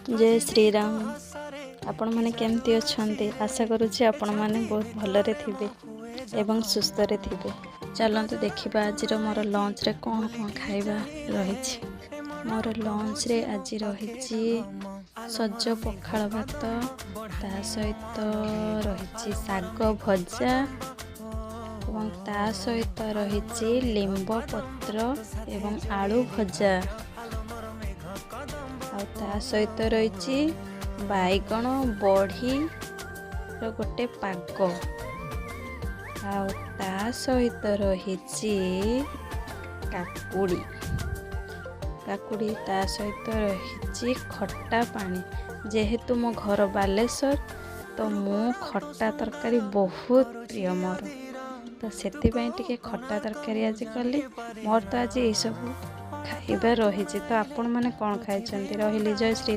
ଜୟ ଶ୍ରୀରାମ। ଆପଣମାନେ କେମିତି ଅଛନ୍ତି? ଆଶା କରୁଛି ଆପଣମାନେ ବହୁତ ଭଲରେ ଥିବେ ଏବଂ ସୁସ୍ଥରେ ଥିବେ। ଚାଲନ୍ତୁ ଦେଖିବା ଆଜିର ମୋର ଲଞ୍ଚରେ କ'ଣ କ'ଣ ଖାଇବା ରହିଛି। ମୋର ଲଞ୍ଚରେ ଆଜି ରହିଛି ସଜ ପଖାଳ ଭାତ, ତା ସହିତ ରହିଛି ଶାଗ ଭଜା ଏବଂ ତା ସହିତ ରହିଛି ଲିମ୍ବ ପତ୍ର ଏବଂ ଆଳୁ ଭଜା, ଆଉ ତା ସହିତ ରହିଛି ବାଇଗଣ ବଢ଼ିର ଗୋଟେ ପାଗ, ଆଉ ତା ସହିତ ରହିଛି କାକୁଡ଼ି କାକୁଡ଼ି, ତା ସହିତ ରହିଛି ଖଟା ପାଣି। ଯେହେତୁ ମୋ ଘର ବାଲେଶ୍ୱର, ତ ମୁଁ ଖଟା ତରକାରୀ ବହୁତ ପ୍ରିୟ ମୋର, ତ ସେଥିପାଇଁ ଟିକେ ଖଟା ତରକାରୀ ଆଜି କଲି। ମୋର ତ ଆଜି ଏଇସବୁ ଖାଇବା ରହିଛି। ତ ଆପଣମାନେ କ'ଣ ଖାଇଛନ୍ତି? ରହିଲି, ଜୟ ଶ୍ରୀ।